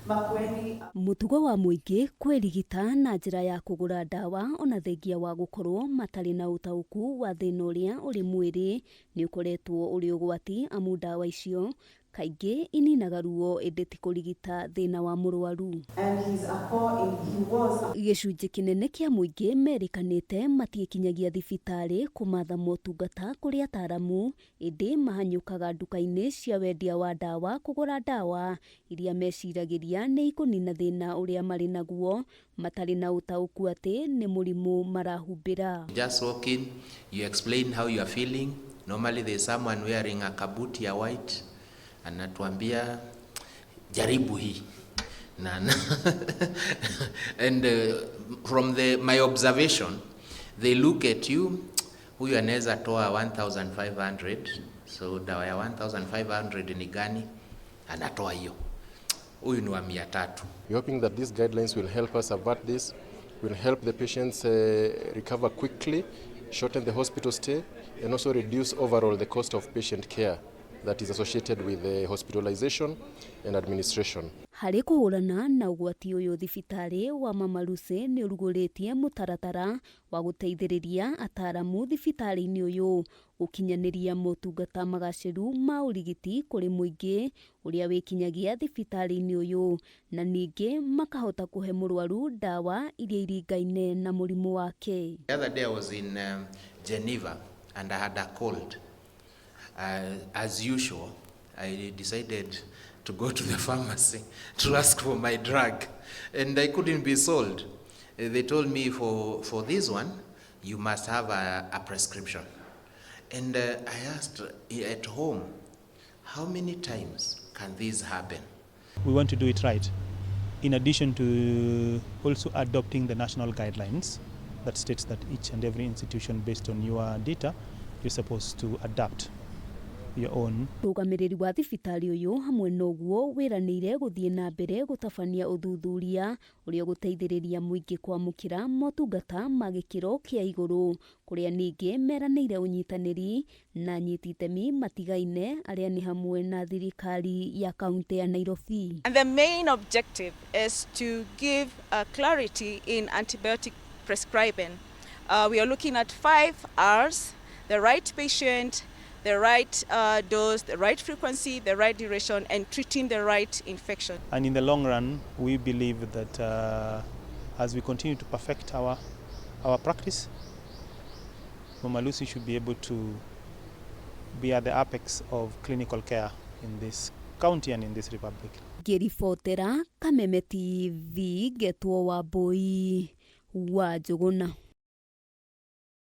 Makueni. Mũtugo wa mũingĩ kwĩrigita na njĩra ya kũgũra ndawa ona thengia wa gũkorwo matarĩ na ũtaũku wa thĩna ũrĩa ũrĩ mwĩrĩ nĩ ũkoretwo ũrĩ ũgwati, amu ndawa icio kaingĩ ininaga ruo ĩndĩ ti kũrigita thĩna wa mũrwaru. And he's a poor, he was a Gĩcunjĩ kĩnene kĩa mũingĩ merĩkanĩte matiĩkinyagia thibitarĩ kũmatha motungata kũrĩ ataramu, ĩndĩ mahanyũkaga nduka-inĩ cia wendia wa ndawa kũgũra ndawa iria meciragĩria nĩ ikũnina thĩna ũrĩa marĩ naguo, matarĩ na ũtaũku atĩ nĩ mũrimũ marahumbĩra. Just walk in, you explain how you are feeling. Normally there's someone wearing a kabuti ya white, anatuambia, "Jaribu hii." Na and from my observation, they look at you, "Huyu anaweza toa 1500, so dawa ya 1500 ni gani?" Anatoa hiyo. "Huyu ni wa 300." We're hoping that these guidelines will help us avert this, will help the patients recover quickly, shorten the hospital stay, and also reduce overall the cost of patient care that is associated with the hospitalization and administration. Harĩ kũhũrana na ũgwati ũyũ, thibitarĩ wa Mama Lucy nĩ ũrugũrĩtie mũtaratara wa gũteithĩrĩria ataramu thibitarĩ-inĩ ũyũ gũkinyanĩria motungata magacĩru ma ũrigiti kũrĩ mũingĩ ũrĩa wĩkinyagia thibitarĩ-inĩ ũyũ, na ningĩ makahota kũhe mũrwaru ndawa iria iringaine na mũrimũ wake. The other day I was in Geneva and I had a cold. As usual, I decided to go to the pharmacy to ask for my drug, and I couldn't be sold. They told me for this one, you must have a prescription. And I asked at home, "How many times can this happen?" We want to do it right. In addition to also adopting the national guidelines that states that each and every institution, based on your data, you're supposed to adapt your own. Mũrũgamĩrĩri wa thibitarĩ ũyũ hamwe na ũguo wĩranĩire gũthiĩ na mbere gũtabania ũthuthuria ũrĩa ũgũteithĩrĩria mũingĩ kwamũkĩra motungata ma gĩkĩro kĩa igũrũ, kũrĩa ningĩ meranĩire ũnyitanĩri na anyiti itemi matigaine arĩa nĩ hamwe na thirikari ya kaunti ya Nairobi. And the main objective is to give clarity in antibiotic prescribing. We are looking at five R's: the right patient, the right dose, the right frequency, the right duration, and treating the right infection. And in the long run, we believe that as we continue to perfect our practice, Mama Lucy should be able to be at the apex of clinical care in this county and in this republic. Ngĩribotera Kameme TV, ngetwo Wambui wa Njũgũna.